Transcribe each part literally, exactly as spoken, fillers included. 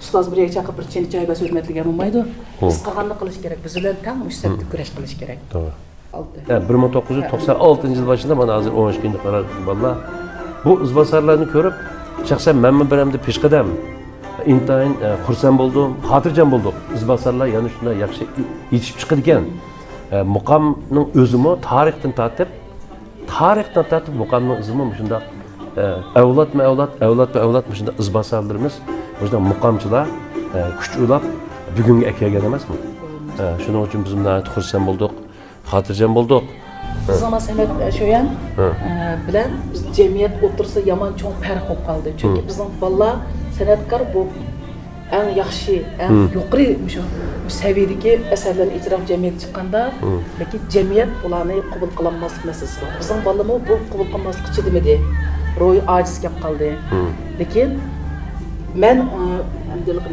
ئۇستاز بىر يەرگە چاقىرىپ بىر چىن چاي بەرسە ھۆرمەتلىگەن بولمايدۇ. بىز قالغاننى قىلىش كېرەك. بىز بىلەن تەڭ مۇشۇ سەپتە كۈرەش قىلىش كېرەك. توغرا. ئالتە. ھە، بىر مىڭ توققۇز يۈز توقسان ئالتىنچى يىل باشىدا مانا ھازىر ئون ئىككىنچى قارار بالىلار. بۇ ئىزباسارلارنى كۆرۈپ، شەخسەن مەنمۇ بىر ئەمدى پېشقەدەم، ئىنتايىن، ئە، خۇرسەن بولدۇم، خاتىرجەم بولدۇق. ئىزباسارلار يەنە شۇنداق ياخشى يېتىشىپ چىقىدىكەن. ئە، مۇقامنىڭ ئۆزىمۇ تارىختىن تارتىپ، تارىختىن تارتىپ مۇقامنىڭ ئۆزىمۇ مۇشۇنداق، ئە، ئەۋلادمۇ ئەۋلاد، ئەۋلادمۇ ئەۋلاد مۇشۇنداق ئىزباسارلىرىمىز، مۇشۇنداق مۇقامچىلار، ئە، كۈچ ئۇلاپ بۈگۈنگە ئەكەلگەن ئەمەسمۇ؟ ئە، شۇنىڭ ئۈچۈن بىز ناھايىتى خۇرسەن بولدۇق، خاتىرجەم بولدۇق. بىزنىڭ سەمەت، ئە، شويان، ھە. ئە، بىلەن بىز جەمئىيەت ئوتتۇرىسىدا يامان چوڭ پەرق بولۇپ قالدى. چۈنكى بىزنىڭ بالىلار سەنئەتكار بولۇپ، ئەڭ ياخشى، ئەڭ يۇقىرى مۇشۇ سەۋىيەدىكى ئەسەرلەرنى ئېجرا قىلىپ جەمئىيەتكە چىققاندا، لېكىن جەمئىيەت ئۇلارنى قوبۇل قىلالماسلىق مەسىلىسى بار. بىزنىڭ بالىلىرىمۇ بۇ قوبۇل قىلماسلىققا چىدىمىدى. روھى ئاجىز كەپ قالدى. لېكىن مەن، ئە،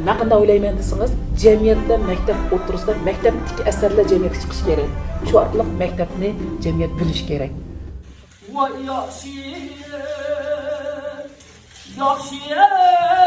مەن قانداق ئويلايمەن دېسىڭىز، جەمئىيەتتە مەكتەپ ئوتتۇرىسىدا مەكتەپتىكى ئەسەرلەر جەمئىيەتكە چىقىشى كېرەك. شۇ ئارقىلىق مەكتەپنى جەمئىيەت بىلىشى كېرەك. ۋاي ياخشى، ياخشى.